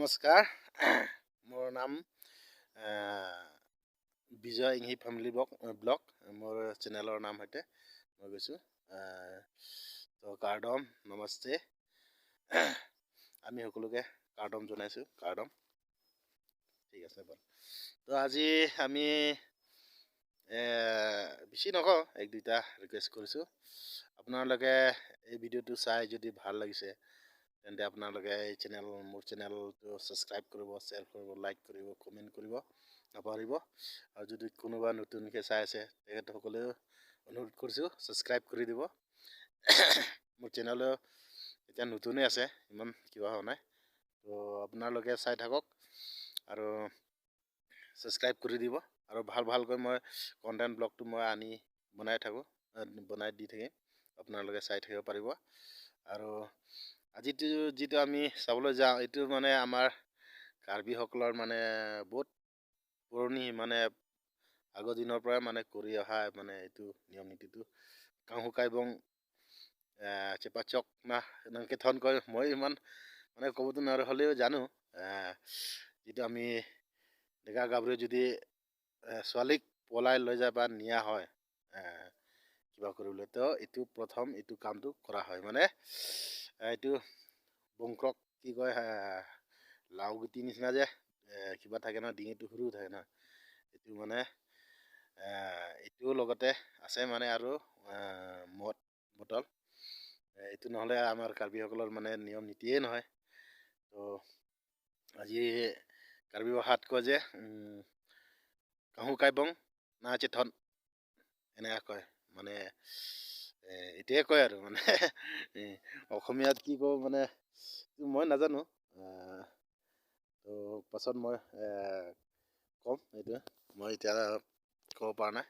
নমস্কাৰ। মোৰ নাম বিজয় ইংহি ফেমিলি ব্লগ, মোৰ চেনেলৰ নাম সৈতে মই গৈছোঁ। তো কাৰ্ডম নমস্তে, আমি সকলোকে কাৰ্ডম জনাইছোঁ, কাৰ্ডম। ঠিক আছে বাৰু। তো আজি আমি বেছি নকওঁ, এক দুইটা ৰিকুৱেষ্ট কৰিছোঁ। আপোনালোকে এই ভিডিঅ'টো চাই যদি ভাল লাগিছে, তেন্তে আপোনালোকে এই চেনেল, মোৰ চেনেলটো ছাবস্ক্ৰাইব কৰিব, শ্বেয়াৰ কৰিব, লাইক কৰিব, কমেণ্ট কৰিব নাপাহৰিব। আৰু যদি কোনোবা নতুনকৈ চাই আছে, তেখেতসকলেও অনুৰোধ কৰিছোঁ, ছাবস্ক্ৰাইব কৰি দিব। মোৰ চেনেলো এতিয়া নতুনেই আছে, ইমান কিবা হোৱা নাই। তো আপোনালোকে চাই থাকক আৰু ছাবস্ক্ৰাইব কৰি দিব। আৰু ভাল ভালকৈ মই কণ্টেণ্ট ব্লগটো মই আনি বনাই থাকোঁ, বনাই দি থাকিম, আপোনালোকে চাই থাকিব পাৰিব। আৰু আজিতো যিটো আমি চাবলৈ যাওঁ, এইটো মানে আমাৰ কাৰ্বিসকলৰ মানে বহুত পুৰণি, মানে আগৰ দিনৰ পৰাই মানে কৰি অহা মানে এইটো নিয়ম নীতিটো, কাহু কাইবং চেপা চক না এনেকৈ থন কয়। মই ইমান মানে ক'বতো নোৱাৰোঁ, হ'লেও জানো। যিটো আমি ডেকা গাভৰুৱে যদি ছোৱালীক পলাই লৈ যায় বা নিয়া হয় কিবা কৰিবলৈ, তো এইটো প্ৰথম এইটো কামটো কৰা হয়। মানে এইটো বংক্ৰক কি কয়, লাও গুটি নিচিনা যে কিবা থাকে ন, ডিঙিটো সৰু থাকে ন, এইটো মানে এইটোও লগতে আছে মানে। আৰু মদ বটল, এইটো নহ'লে আমাৰ কাৰ্বিসকলৰ মানে নিয়ম নীতিয়ে নহয়। তো আজি কাৰ্বি ভাষাত কয় যে কাহু কাইবং না চেথন, এনেকুৱা কয়। মানে এইটোৱে কয়। আৰু মানে অসমীয়াত কি কওঁ মানে মই নাজানো। তো পাছত মই ক'ম, এইটো মই এতিয়া ক'ব পৰা নাই।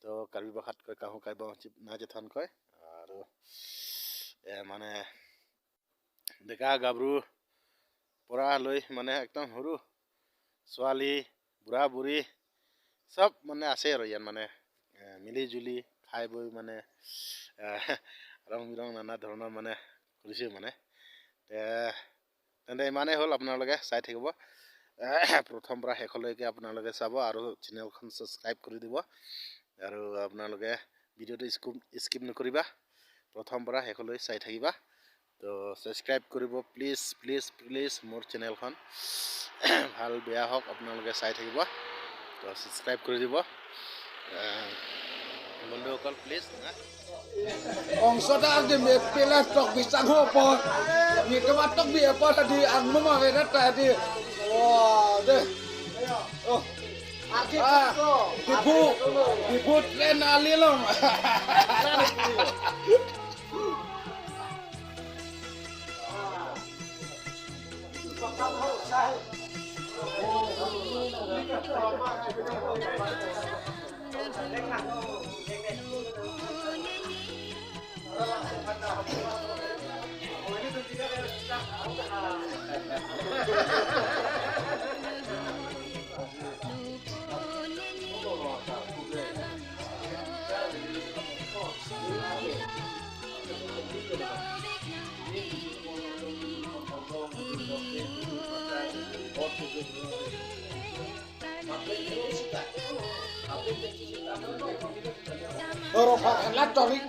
তো কাৰ্বি ভাষাত কয় কাহু কাইবং না চেথন কয়। আৰু মানে ডেকা গাভৰু পৰা লৈ মানে একদম সৰু ছোৱালী, বুঢ়া বুঢ়ী চব মানে আছে। আৰু ইয়াত মানে মিলি জুলি খাই বৈ মানে ৰং বিৰং নানা ধৰণৰ মানে কৰিছে। মানে তেন্তে ইমানেই হ'ল। আপোনালোকে চাই থাকিব, প্ৰথম পৰা শেষলৈকে আপোনালোকে চাব আৰু চেনেলখন ছাবস্ক্ৰাইব কৰি দিব। আৰু আপোনালোকে ভিডিঅ'টো স্কিপ নকৰিবা, প্ৰথম পৰা শেষলৈ চাই থাকিবা। তো ছাবস্ক্ৰাইব কৰিব প্লিজ, প্লিজ, প্লিজ। মোৰ চেনেলখন ভাল বেয়া হওক, আপোনালোকে চাই থাকিব। তো ছাবস্ক্ৰাইব কৰি দিব বন্ধুসকল, please. Ongso ta di me pela tok bisang ho po ni ke ma tok bi po ta di ang mo ma ve ta di wa de oh dibu dibu tren ali long. Oro la tori.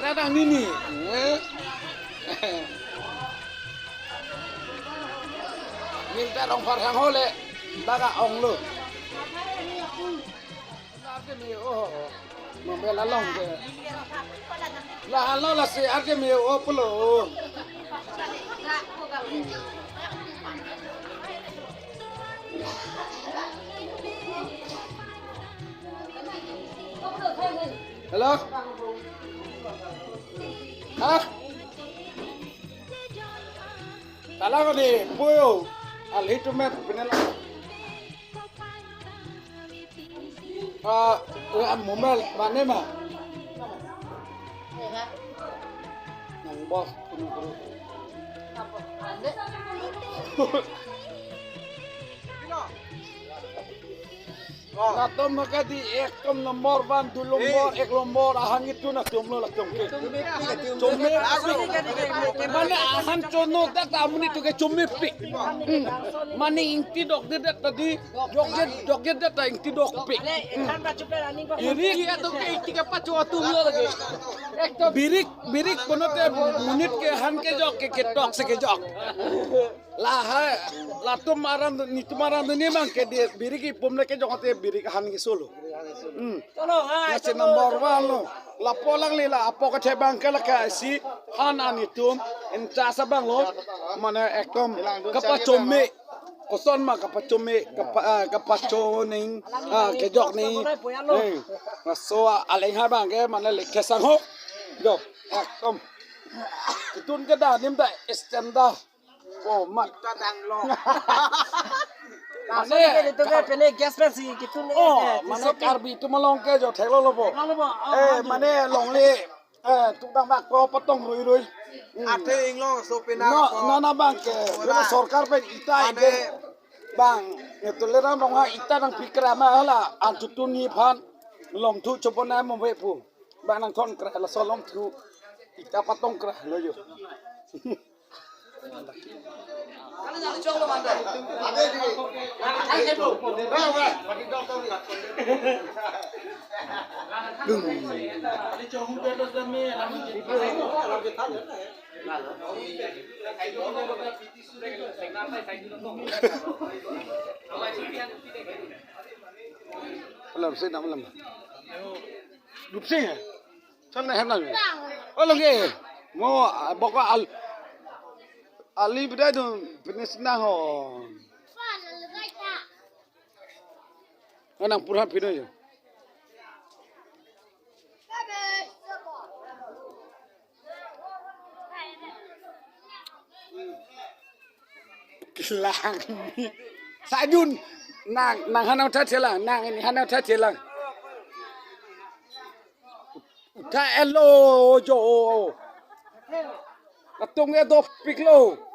Kadang nini. Minta dong farhang hole, baga ong lu. Membela long ke. Lah lo lah si arke mi o pulo. Hello. Ha? Talaga ni puyo. Alito met pinela. Ah, mobile mane ma. Nang boss kuno kuno. Natom makadi ek tom number 1 2 number ek number ahan itu na tumlo la tumke. Chumme mane ahan chono da tamuni tuke chumme pi. Mane ingti dok de tadi dok de da ingti dok pi. Birik tuke ingti ka pachu tumlo lage. Ek to birik birik konote munit ke han ke jok ke tok se ke jok. La ha la tum maran ni tumaran ni mang ke birik pomle ke jok te birik han ke solo. Chalo ha number 1 lo. La polang le la apo ka bang ka la ka si han ani tum en cha sa bang lo mane ekdom kapa chomme koson ma kapa chomme kapa kapa choning ke jok ni eh so aleng ha bang ke mane le ke sang ho do ekdom tun ka da nim da standa oh mat ta dang lo mane pele gas pesi kitu oh mane karbi tumalong ke jo thelo lobo eh mane long le eh tutang bak ko patong rui rui ate inglong so pena na na bang ke sarkar pe ita ide bang etole ram rong ha ita nang fikra ma hala an tutun ni phan long thu chopona mo ve pu bang nang thon kra la so long thu ita patong kra lo yo. Belum sih, belum. Dupsing ya? Sana hem lagi. Oh lagi. Mau pokok al Ali beda tu penis nang ho. Nang purha pino yo. Lang. Sajun nang nang hanau tha thela nang ini hanau tha thela. Tha elo jo. Latong e do piklo.